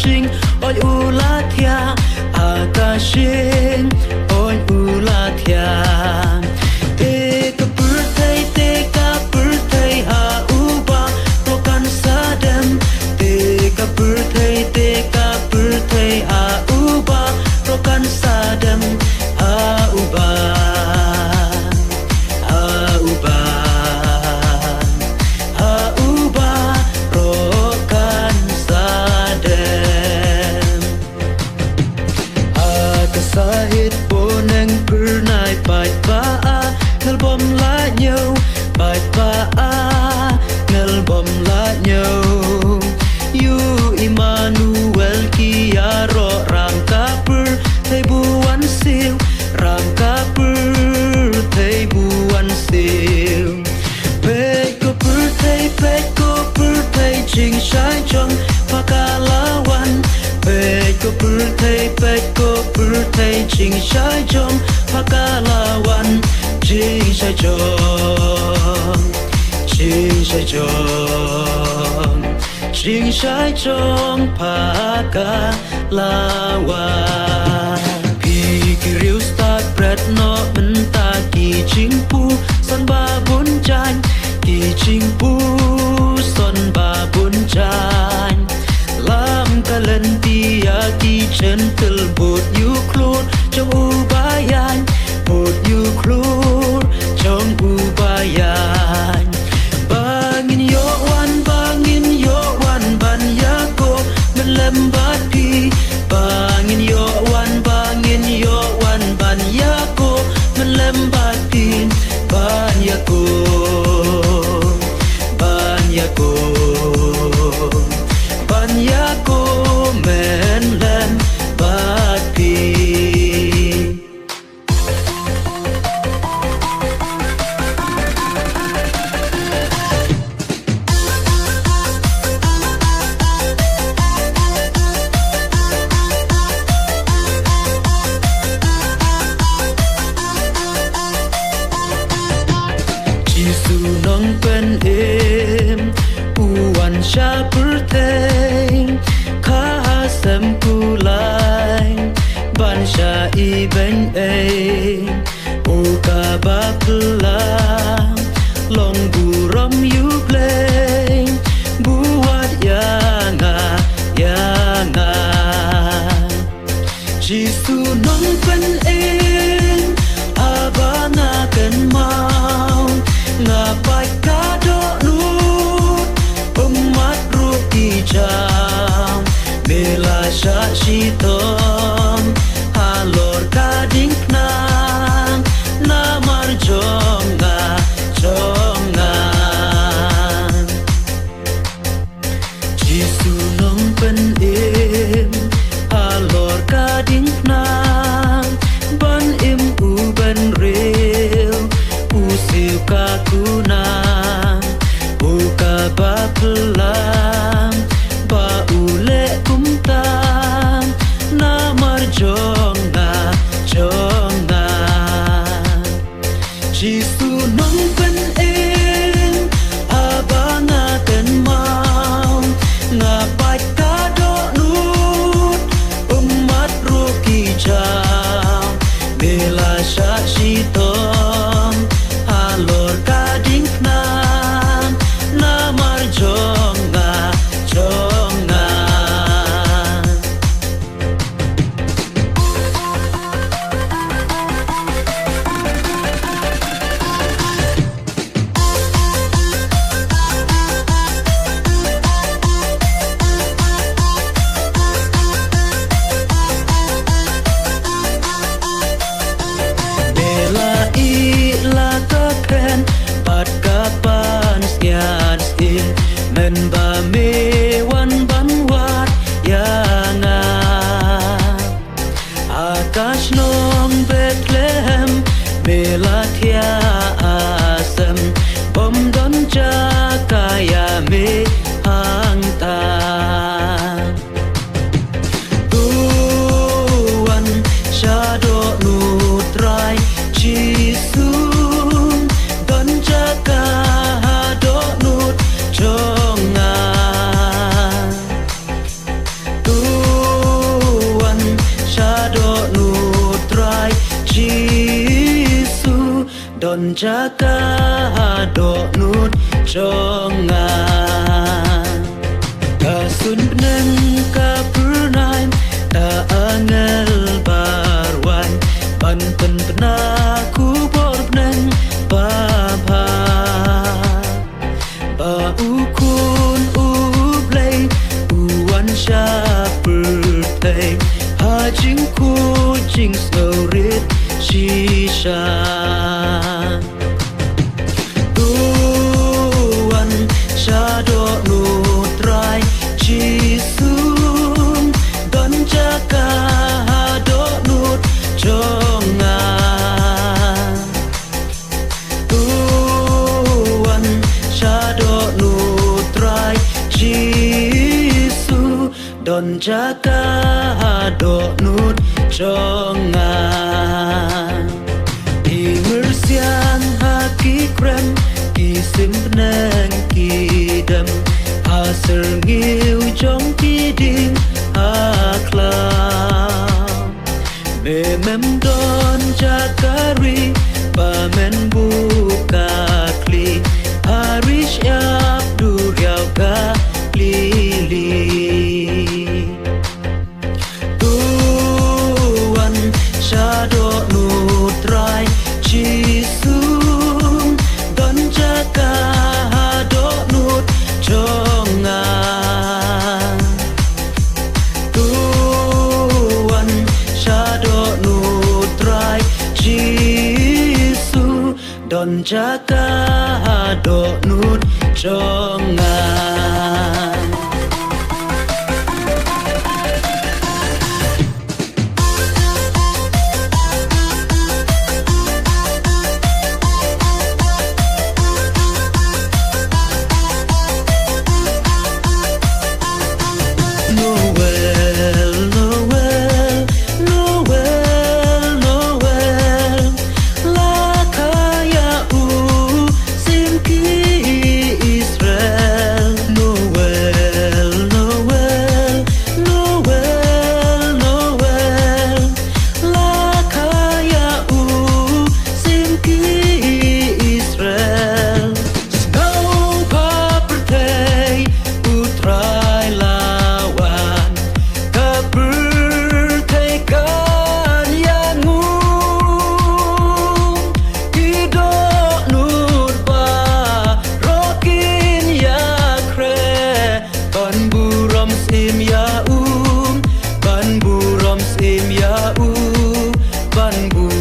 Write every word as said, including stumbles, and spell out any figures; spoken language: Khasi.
Jing oi u la thiah, ha ka shing oi u la thiah. Te ka pyrthei, te ka pyrthei ha u baroh kan sa dem. Te ka pyrthei, te ka pyrthei ha u baroh kan sa dem. Ha u ba, ha u ba, ha u baroh kan sa dem. Ha ka sahit bneng phyrnai paidbah ah, ngel bym lah ñiew, paidbah ah, ngel bym lah ñiew. Ïa u Immanuel ki ïaroh, Rangkapyrthei buwan siew, Rangkapyrthei buwan siew. Peit ko pyrthei, peit ko pyrthei, jingshai jong pha ka la wan. Peit ko pyrthei, peit ko pyrthei, jingshai jong pha ka la wan. Jingshai jong, jingshai jong, jingshai jong pha ka la wan. Phi ki riewstad, bret noh mynta ki jingpuson ba bun jaiñ, ki jingpuson ba bun jaiñ. Lam ka lynti ïa ki Jentil, bud ïa u khlur jong u ba ïaid, bud ïa u khlur jong u ba ïaid. Ba ngin ïoh wan, ba ngin ïoh wan ban ïakob mylliem bad phi. Ba ngin ïoh wan, ba ngin ïoh wan ban ïakob mylliem bad phi. Ban ïakob, ban ïakob, ban ïakob mylliem bad phi. Jisu Nongpynim u wan sha pyrthei, ka ha sem kulai ban shah ibeiñ ei. U kaba phylla, long burom ïa u Blei, buh wat ïa nga, ïa nga. Jisu Nongpynim, haba nga kynmaw, nga pait ka dohnud, ummat ruh ki jam. Me la shah shitom halor ka diengphna, namar jong nga, jong nga. Jisu Nongpynim, halor ka diengphna, ban im u bynriew, u siew ka kuna, u kaba phylla, ba u leh kumta, namar jong nga, jong nga. Jisu Nongpynim, haba nga kynmaw, nga pait ka dohnud, ummat ruh ki jam. Me la shah shitom halor ka diengphna, namar jong nga, jong nga. Me la ïeh la ka kren bad ka pansngiat sien, mynba me wan ban wad ïa nga. Ha ka shnong Bethlehem me la thiah, ha sem bym don jaka ïa me hangta. To wan sha dohnud Trai Jisu, don jaka ha dohnud jong nga. To Jisu, don jaka ha dohnud jong nga. Ka suiñ bneng ka pyrnai, ka angel baroh wan ban pynbna khubor bneng babha. Ba U Khun U Blei u wan sha pyrthei ha jingkhuid jingsngewrit shisha. To wan sha dohnud Trai Jisu, don jaka ha dohnud jong nga. To wan sha dohnud Trai Jisu, don jaka ha dohnud jong nga. Ki myrsiang ha ki krem, ki sim bneng ki dem, ha syrngiew jong ki dieng ha khlaw. Me mem don jaka ri ba men buh ka khlieh, ha ri shyiap duriaw Galili. To wan sha dohnud Trai Jisu, don jaka ha dohnud jong nga. To wan sha dohnud Trai Jisu, don jaka ha dohnud jong nga. Noel, Noel, Noel, Noel. La kha ïa u syiem ki Israel. Noel, Noel, Noel, Noel. La kha ïa u syiem ki Israel. Sngewbha pyrthei, U Trai la wan, ka pyrthei kan ïangung. Ki dohnud baroh kin ïakhreh, ban burom syiem ïa u, ban burom syiem ïa u, ban burom